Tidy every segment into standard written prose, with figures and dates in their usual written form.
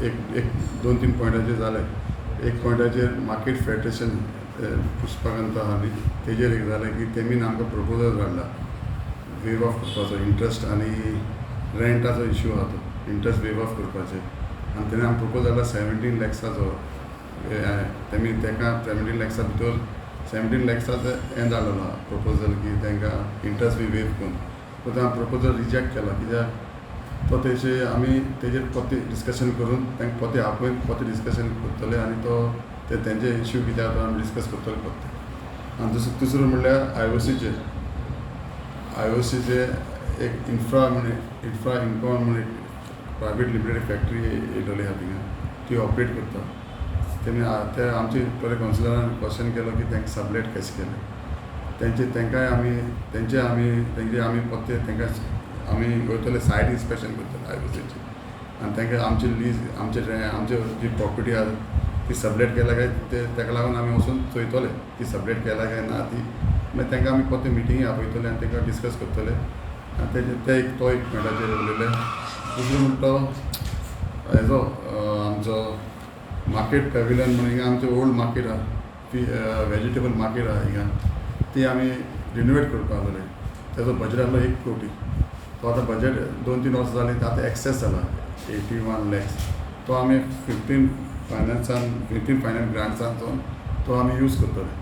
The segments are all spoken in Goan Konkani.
एक एक दोन तीन पॉयंटाचेर जालें. एक पॉयंटाचेर मार्केट फेडरेशन पुष्पकांत आहा न्ही, तेजेर एक जालें की तेमी आमकां प्रपोजल धाडला वेव ऑफ करपाचो इंट्रस्ट आनी रेंटाचो इश्यू आहा, तो इंट्रस्ट वेव ऑफ करपाचेर. आनी तेणें आमकां प्रपोज धाडला 17 लॅक्साचो. तेमी तेका 17 लॅक्सा भितर 17 लॅक्साचो हें धाडलेलो आहा प्रपोजल की तांकां इंट्रस्ट बी वेव करून. सो तो आमी प्रपोजल रिजेक्ट केला, कित्याक तो तेजे आमी तेजेर परते डिस्कशन करून तांकां परते आपय, परते डिस्कशन करतले आनी तो ते तेंचे इश्यू कितें आहा तो आमी डिस्कस करतले परते. आनी दुसरो तिसरो म्हणल्यार आय ओ सीचे एक इन्फ्रा म्हण, इन्फ्रा इनकॉन म्हण एक प्रायवेट लिमिटेड फॅक्टरी येयलेली आहा थिंगा, ती ऑपरेट करता. तेमी ते आमचे थोडे कावन्सिलरान क्वेश्चन केलो की तांकां सबलेट कशें केलें तेंचे. तांकांय आमी तेंचे आमी तेंचे आमी परते तांकां आमी वयतले, सायट इन्स्पेक्शन करतले आय ओ सीचे आनी तांकां आमची लीज, आमचे आमचे जी प्रॉपर्टी आहा ती सबलेट केल्या काय ते ताका लागून आमी वचून चोयतले ती सबलेट केल्या काय ना ती. मागीर तांकां आमी परते मिटिंगे आपयतले आनी तांकां डिस्कस करतले. आनी तेजे ते एक तो एक पॉयंटाचेर उलयले. दुसरो म्हणटा तो हेजो आमचो मार्केट पॅविलियन म्हणून. हिंगा आमचें ओल्ड मार्केट आहा ती वेजिटेबल मार्केट आहा हिंगा, ती आमी रिनोवेट करपा आसलेले. तेजो बजट आहलो 1 कोटी. तो आतां बजट 2-3 वर्सां जालीं, आतां एक्सेस जाला 81 लॅक्स. तो आमी 15 फायनान्सान, 15 फायनान्स ग्रांट्सान तो आमी यूज करतले.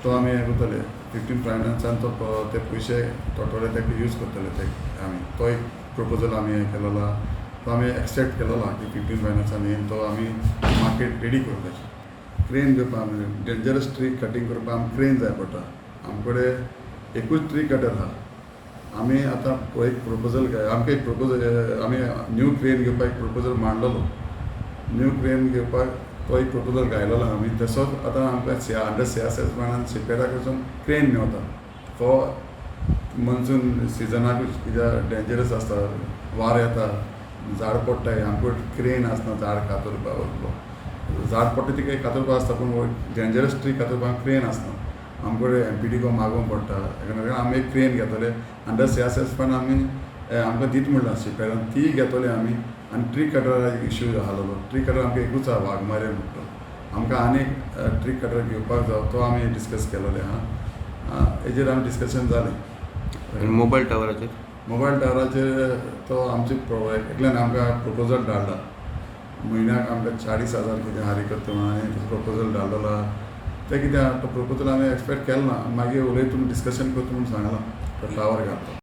तो आमी हें करतले, 15 फायनान्सान तो ते पयशे थोडे ताका यूज करतले ते आमी. तो एक प्रपोजल आमी हें केलेलो आहा, तो आमी एक्सेप्ट केलेलो आहा की 15 फायनान्सान येवन तो आमी मार्केट रेडी करपाची. क्रेन घेवपा, आमी डेंजरस ट्री कटींग करपाक आमकां क्रेन जाय पडटा. आमचे कडेन एकूच ट्री कटर आहा. आमी आतां एक प्रपोजल, आमकां एक प्रपोजल, आमी न्यू क्रेन घेवपाक एक प्रपोजल मांडलेलो. न्यू क्रेन घेवपाक तो एक प्रपोजल घायलेलो आमी. तसोच आतां आमकां सी अंडर सीआरएस फंडान शिपयार्डा कडसून क्रेन मेवता फॉर मॉन्सून सिजनाकूच, कित्याक डेंजरस आसता, वारो येता, झाड पडटाय. आमकां क्रेन आसना झाड कातरपा वतलो. झाड पडटा ती कातरपा आसता, पूण डेंजरस ट्री कातरपाक क्रेन आसना. आमकां एमपीडीको मागोवंक पडटा. ताका लागून आमी एक क्रेन घेतले अंडर सीआरएस फंड. आमी आमकां दीत म्हणलां शिपयार्डान, ती घेतले आमी. आनी ट्री कटरा इश्यू आसलेलो. ट्री कटर आमकां एकूच आहा, वाघमारे म्हणटा तो. आमकां आनी एक ट्री कटर घेवपाक जावो, तो आमी डिस्कस केलेले आहा. हेजेर आमी डिस्कशन जालें. आनी मोबायल टावराचेर? मोबायल टावराचेर तो आमचे एकल्यान आमकां प्रपोजल धाडला, म्हयन्याक आमकां 40,000 कितें हारी करता म्हणून आनी प्रपोजल धाडलेलो आहा. तें कितें आहा, तो प्रपोजल आमी एक्सपेक्ट केलें ना. मागीर उलयता, डिस्कशन करता म्हूण सांगलां, तो टावर घालपाक.